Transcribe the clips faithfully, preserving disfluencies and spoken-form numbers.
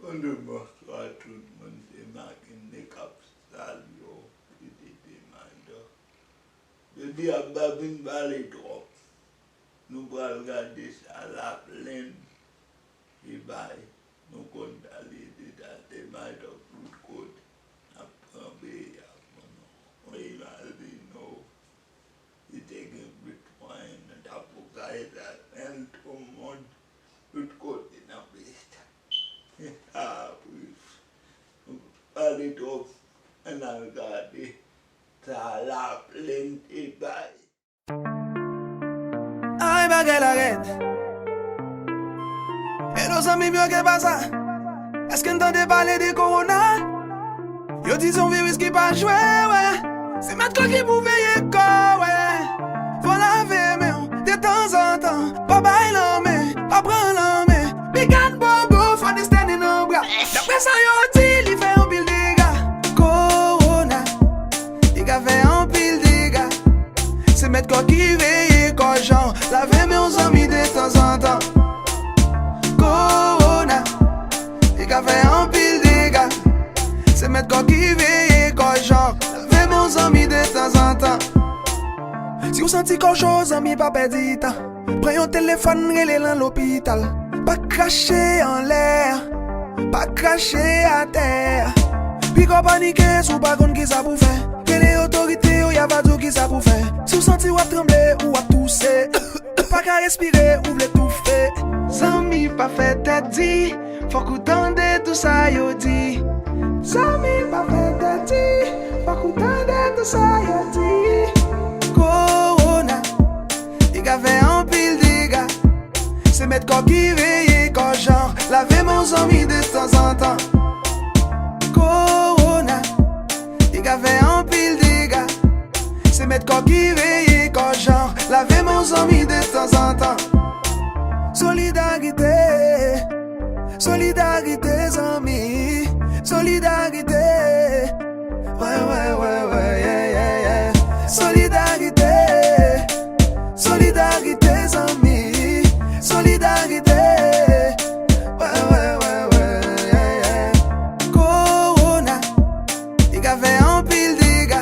Bonjou, bonswa tout moun, se Makenle k ap salye w, P D G Maydok. Jodi a m pa vin pale twòp. Nou pral gade sa laplent li bay. Nou konn sa li ye, se sa se Maydok tout kote. N ap pran peyi a pou nou. Ou imajine w, si te gen plis mwayen, nou t ap pou kay sa, men tout moun, tout kote nan peyi sa. Apre, nou pale twòp, ann al gade sa laplent li bay. Ay, bagay la rèd. Hello, zanmi m yo, ke pasa? Èske n tande pale de kowona? Yo di se yon viris ki pa jwe, wè. Se mèt kò ki pou veye kò, wè. Fò lave men w detanzantan. Pa bay lanmen, pa pran lanmen. Big and bobo, fò desten nan bra. Daprè sa yo di, li fè anpil dega. Kowona, li ka fè anpil dega. Se mèt kò ki veye kò jan. Lave men w zanmi detanzantan. Kowona, li ka fè anpil dega. Se mèt kò ki veye kò jan. Lave men w zanmi detanzantan. Si w santi kò w cho, zanmi, pa pèdi tan. Pran yon telefòn, rele nan lopital. Pa krache anlè, pa krache atè. Piga w panike si w pa konn kisa pou fè. Rele otorite yo, y a va di w kisa pou fè. Si w santi w ap tranble, ou ap touse, ou pa ka respire, ou vle toufe. Zanmi, pa fè tèt di, fòk ou tande tou sa yo di. Zanmi, pa fè tèt di, fòk ou tande tou sa yo di. Kowona, li ka fè anpil dega. Se mèt kò ki veye kò jan. Lave men w zanmi detanzantan. Kowona, li ka fè anpil dega. Se mèt kò ki veye kò jan. Lave men w zanmi detanzantan. Solidarite, solidarite zanmi, solidarite. Wè, wè, wè, wè, yeah, yeah, yeah. Solidarite, solidarite zanmi, solidarite. Wè, wè, wè, wè, yeah, yeah. Kowona, li ka fè anpil dega.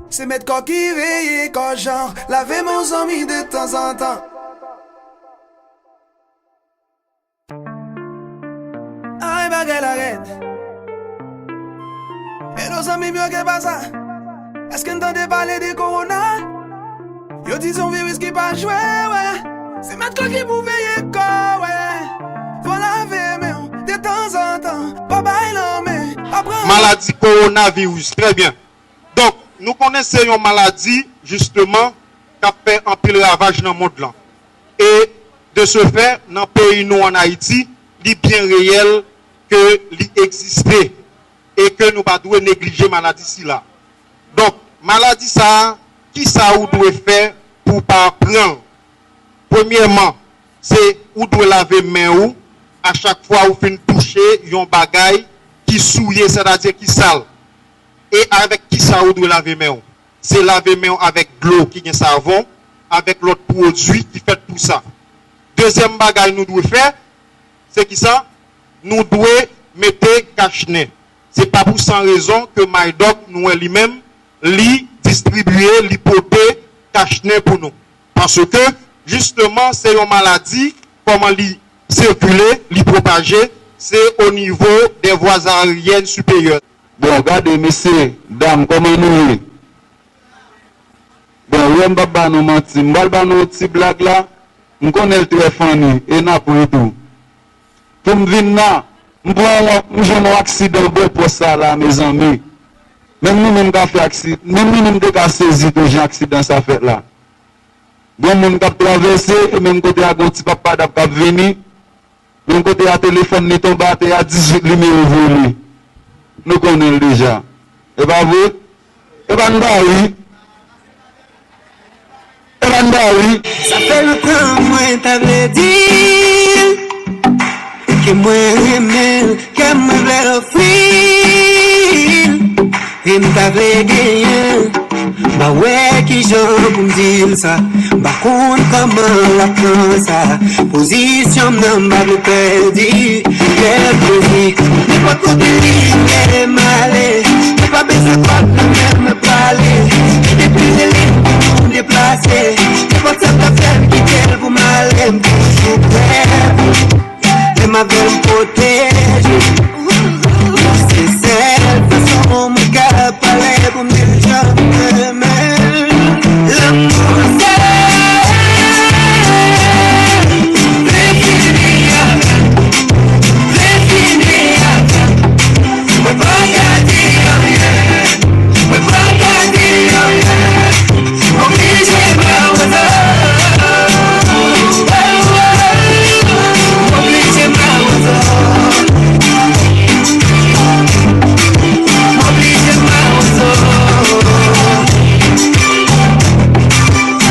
Se mèt kò ki veye kò jan. Lave men w zanmi detanzantan. Ay, bagay la rèd. Hello, zanmi m yo, ke pasa? Èske n tande pale de kowona? Yo di se yon viris ki pa jwe, wè. Se mèt kò ki pou veye kò, wè. Fò lave men w detanzantan. Pa bay lanmen, pa pran. Maladi kowonaviris, trè byen. Donk, nou konnen se yon maladi, jisteman, k ap fè anpil ravaj nan mond lan. E, de ce fait, nan peyi nou, ann Ayiti, li byen reyèl ke li egziste e ke nou pa dwe neglije maladi sila. Donk, maladi sa a, kisa ou dwe fè pou w pa pran l? Premyèman, se ou dwe lave men ou a chak fwa ou fin touche yon bagay ki souye, sètadi ki sal. E avèk kisa ou dwe lave men w? Se lave men w avèk dlo ki gen savon, avèk lòt pwodui ki fèt pou sa. Dezyèm bagay nou dwe fè, se kisa? Nou dwe mete kach nen. Se pa pou san rezon ke Maydok, nou wè li menm, li distribiye, li pote kach nen pou nou. Paske, jisteman, se yon maladi, kòman li sikile, li pwopaje, se o nivo dè vwa aryèn siperyè. Bon, gade, mesye, dam, kòman nou ye? Bon, ou wè m p ap ba nou manti. M pral ba nou yon ti blag la. M konnen l trè funny, e n ap ri tou. Pou m vin la, m pran yon, m jwenn yon aksidan bò pòs sa la, mezanmi. Menm nou menm ka fè aksi-, menm nou menm te ka sezi tou jan aksidan sa fèt la. Gen moun k ap travèse, e menm kote a gen yon ti papa dam k ap vini. Yon kote a telefòn li tonbe atè a, dizuit nimewo vole. Nou konnen l deja. E pa vre? E pa n ba wi? E pa n ba wi? Sa fè lontan mwen ta vle di l ke mwen renmen l, ke mwen vle ofri l. E m ta vle genyen l, m pa wè kijan pou m di l sa. M pa konn kòman l ap pran sa. Pozisyon m nan, m pa vle pèdi. Kèk mizik Se sèl fason mwen ka pale pou m di l jan m renmen l. Lanmou se vle fini avè m, vle fini avè m. Mwen pa ka di anyen, mwen pa ka di anyen. M oblije mawozo. M oblije mawozo. M oblije mawozo.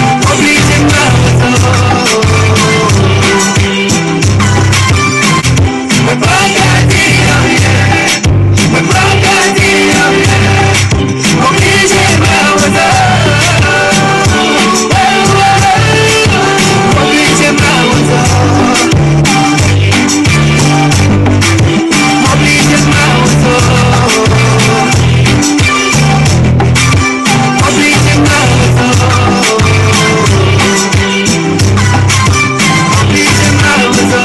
M oblije mawozo. Mwen pa ka di anyen. Mwen pa ka di anyen. M oblije mawozo. M oblije mawozo. M oblije mawozo. M oblije mawozo. M oblije mawozo.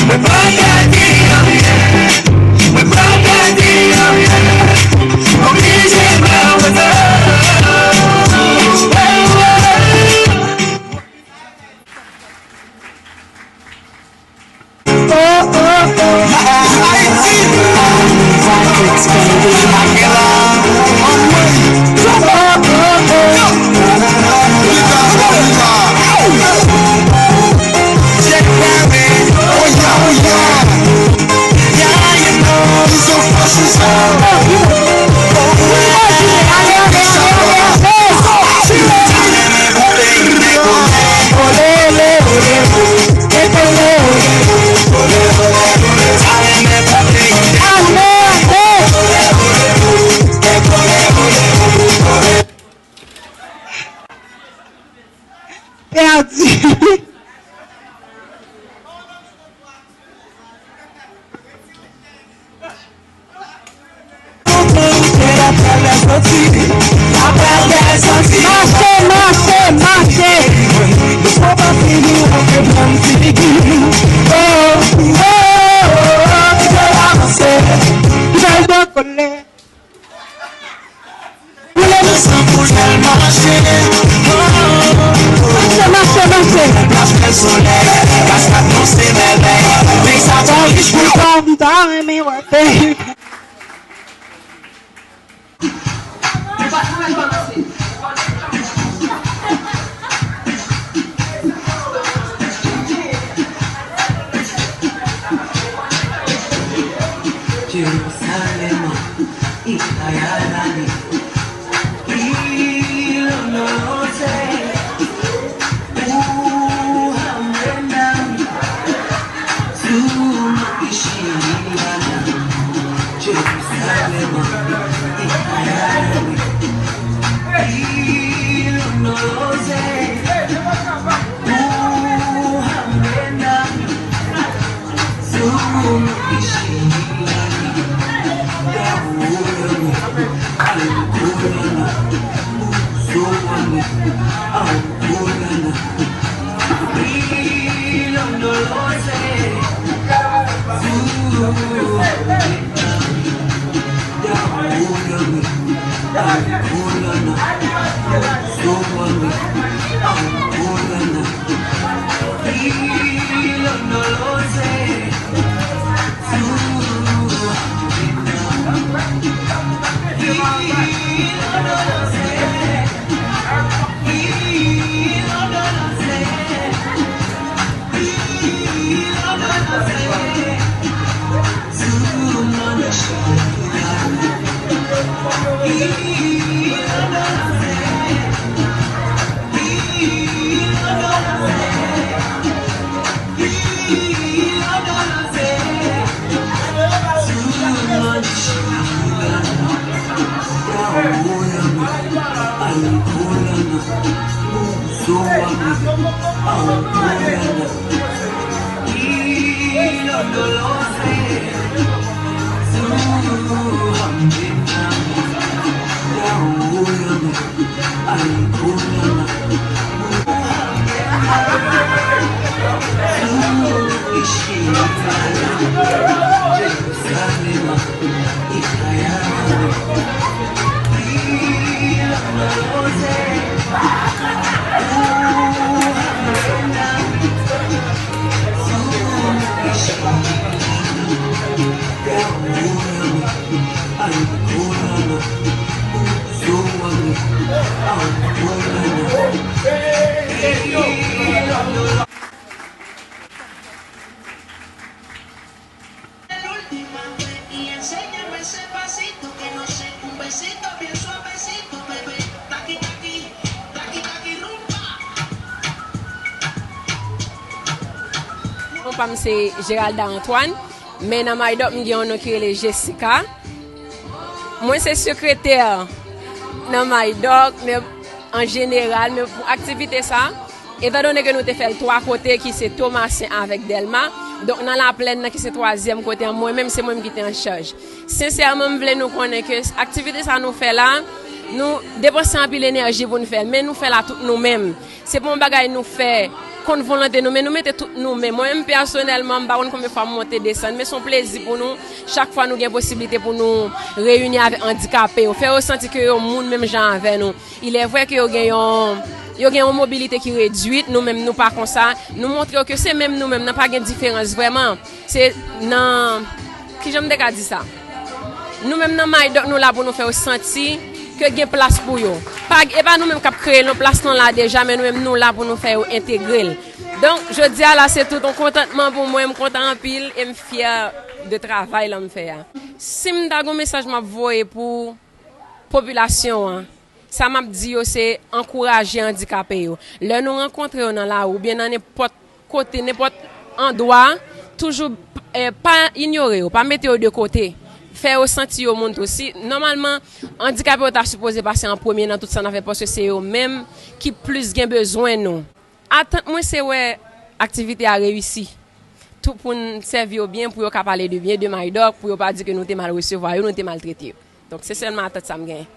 Mwen pa ka di anyen. Mwen pa ka di anyen. M oblije mawozo. Oh, oh, oh. Ayiti! Anmwey! Oh, oh, oh. Pèdi. Mache, mache, mache. Mache, mache, mache. Bon, m ta renmen wè peyi. Jerusalem, ikayalani, ilondoloze, uhambe nami, suma ishilana, Jerusalem, ikayalani, ilondoloze, uhambe nami, Non pa m se Geralda Antoine, men nan Maïdòk m gen yon non ki rele Jessica. Mwen se sekretè nan Maïdòk, men an jeneral, men pou aktivite sa, etandone ke nou te fè l twa kote ki se Tomasen avèk Dèlma, donk nan Laplèn nan ki se twazyèm kote an, mwen menm se mwen menm ki te an chaj. Sensèman, m vle nou konnen ke aktivite sa nou fè la, nou depanse anpil enèji pou n fè l, men nou fè l a tout nou menm. Se pa yon bagay nou fè kont volonte nou, men nou mete tout nou menm. Mwen menm pèsonèlman, m pa konn konbyen fwa m monte desann, men se yon plezi pou nou chak fwa nou gen posiblite pou nou reyini avèk andikape yo, fè yo santi ke yo moun menm jan avè nou. Il est vrai ke yo gen yon, yo gen yon mobilite ki redwit, nou menm nou pa konsa. Nou montre yo ke se menm nou menm, nan pa gen diferans vrèman. Se nan, kijan m te ka di sa? Nou menm nan Maïdòk, nou la pou nou fè yo santi ke gen plas pou yo. Pa, e pa nou menm k ap kreye l, non, plas lan la deja, men nou menm nou la pou nou fè yo entegre l. Donk, jodi a la, se tout yon kontantman pou mwen, m kontan anpil e m fyè de travay lan m fè a. Si m ta gen yon mesaj m ap voye pou popilasyon an, sa m ap di yo se ankouraje andikape yo. Lè nou rankontre yo nan lari oubyen nan nenpòt kote, nenpòt andwa, toujou, eh, pa inyore yo, pa mete yo de kote. Fè yo santi yo moun tou. Si, nòmalman, andikape yo ta sipoze pase an premye nan tout sa n ap fè, paske se yo menm ki plis gen bezwen nou. Atant mwen se wè aktivite a reyisi. Tou pou n sèvi yo byen, pou yo ka pale de byen de Maïdòk, pou yo pa di ke nou te mal resevwa yo, nou te maltrete yo. Donk, se sèlman atant sa m genyen.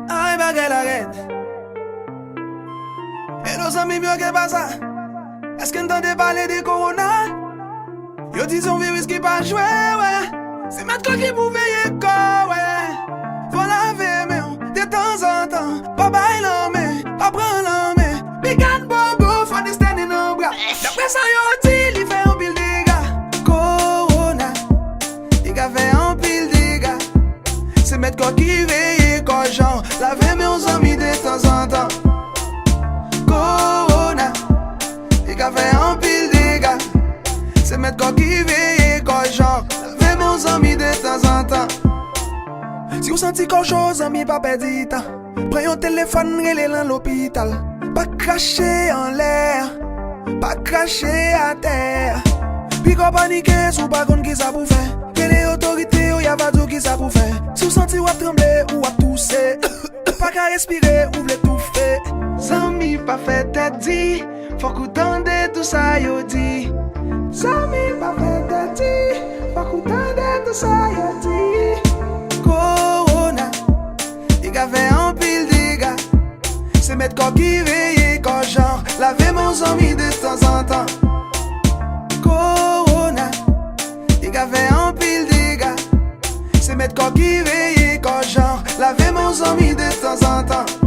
Ay, bagay la rèd. Hello, zanmi m yo, ke pasa? Èske n tande pale de kowona? Yo di se yon viris ki pa jwe, wè. Se mèt kò ki pou veye kò, wè. Fò lave men w detanzantan. Pa bay lanmen, pa pran lanmen. Bigad bobo, fò destène nan bra. Daprè sa yo di, li fè anpil dega. Kowona, li ka fè anpil dega. Se mèt kò ki veye kò jan. Lave men w zanmi detanzantan. Kowona, li ka fè anpil dega. Se mèt kò ki veye kò jan. Lave men w zanmi detanzantan. Si w santi kò w cho, zanmi, pa pèdi tan. Pran yon telefòn, rele nan lopital. Pa krache anlè, pa krache atè. Piko panike si w pa konn kisa pou fè. Rele otorite yo, y a va di w kisa pou fè. Si w santi w ap tranble, ou ap touse, ou pa ka respire, ou vle toufe. Zanmi, pa fè tèt di, fòk ou tande tou sa yo di. Zanmi, pa fè tèt di, fòk ou tande tou sa yo di. Kowona, li ka fè anpil dega. Se mèt kò ki veye kò jan. Lave men w zanmi detanzantan. Kowona, li ka fè anpil dega. Se mèt kò ki veye kò jan. Lave men w zanmi detanzantan.